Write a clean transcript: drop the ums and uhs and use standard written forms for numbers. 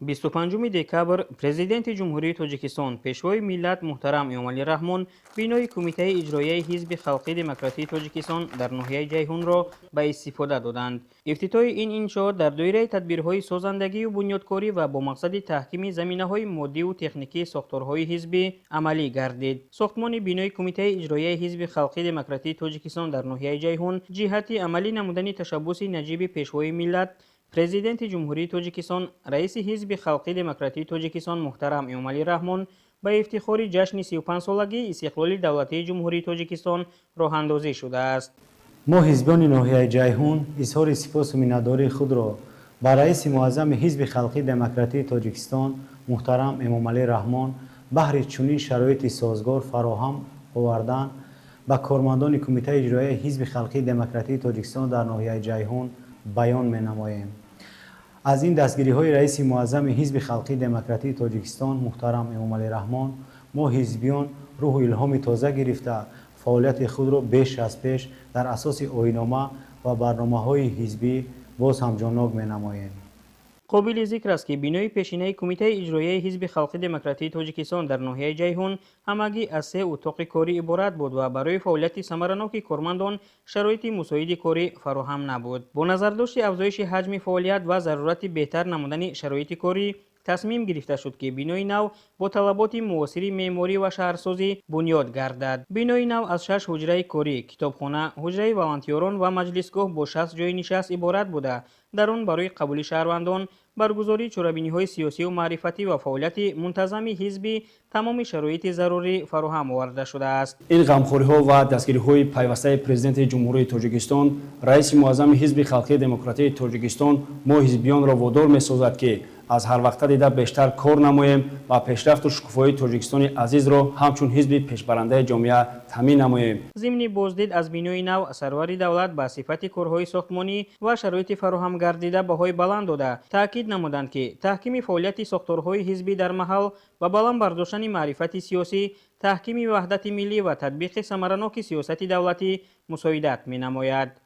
25 декабр Президенти Ҷумҳурии Тоҷикистон, Пешвои миллат муҳтарам Эмомалӣ Раҳмон бинои Кумитаи иҷроияи Ҳизби халқии демократии Тоҷикистон дар ноҳияи Ҷайҳунро ба истифода доданд. Ифтитоҳи ин иншоот дар доираи тадбирҳои созандагию бунёдкорӣ ва бо мақсади таҳкими заминаҳои моддиву техникии сохторҳои ҳизбӣ амалӣ гардид. Сохтмони бинои Кумитаи иҷроияи Ҳизби халқии демократии Тоҷикистон дар ноҳияи Ҷайҳун ҷиҳати амалӣ намудани ташаббуси наҷиби Пешвои миллат, Президенти Ҷумҳурии Тоҷикистон, раиси Ҳизби халқии демократии Тоҷикистон муҳтарам Эмомалӣ Раҳмон ба ифтихори ҷашни 35-солагии истиқлоли давлатии Ҷумҳурии Тоҷикистон роҳандозӣ шудааст. Мо, ҳизбиёни ноҳияи Ҷайҳун, изҳори сипосу миннатдории худро ба раиси муаззами Ҳизби халқии демократии Тоҷикистон муҳтарам Эмомалӣ Раҳмон баҳри чунин шароити созгор фароҳам овардан ба кормандони Кумитаи иҷроияи Ҳизби халқии демократии Тоҷикистон дар ноҳияи Ҷайҳун баён менамоем. Аз ин дастгириҳои раиси муаззами Ҳизби халқии демократии Тоҷикистон муҳтарам Эмомалӣ Раҳмон мо, ҳизбиён, рӯҳу илҳоми тоза гирифта, фаъолияти худро беш аз пеш дар асоси оинома ва барномаҳои ҳизбӣ боз ҳам ҷоннок менамоем. Қобили зикр аст, ки бинои пешинаи Кумитаи иҷроияи Ҳизби халқи демократии Тоҷикистон дар ноҳияи Ҷайҳун ҳамагӣ аз се утоқи корӣ иборат буд ва барои фаъолияти самараноки кормандон шароити мусоиди корӣ фароҳам набуд. Бо назардошти афзоиши ҳаҷми фаъолият ва зарурати беҳтар намудани шароити корӣ, тасмим гирифта шуд, ки бинои нав бо талаботи муосири меъморӣ ва шаҳрсозӣ бунёд гардад. Бинои нав аз шаш ҳуҷраи корӣ, китобхона, ҳуҷраи волонтёрон ва маҷлисгоҳ бо 60 ҷойи нишаст иборат буда, дар он барои қабули шаҳрвандон, баргузории чорабиниҳои сиёсию маърифатӣ ва фаъолияти мунтазами ҳизбӣ тамоми шароити зарурӣ фароҳам оварда шудааст. Ин ғамхориҳо ва дастгириҳои пайвастаи Президенти Ҷумҳурии Тоҷикистон, раиси муаззами Ҳизби халқии демократии Тоҷикистон мо, ҳизбиёнро, водор месозад, ки аз ҳарвақта дида бештар кор намоем ва пешрафту шукуфоии Тоҷикистони азизро ҳамчун ҳизби пешбарандаи ҷомеа таъмин намоем. Зимни боздид аз бинои нав сарвари давлат ба сифати корҳои сохтмонӣ ва шароити фароҳам гардида баҳои баланд дода, таъкид намуданд, ки таҳкими фаъолияти сохторҳои ҳизбӣ дар маҳал ва баланд бардоштани маърифати сиёсӣ, таҳкими ваҳдати миллӣ ва татбиқи самараноки сиёсати давлатӣ мусоидат менамояд.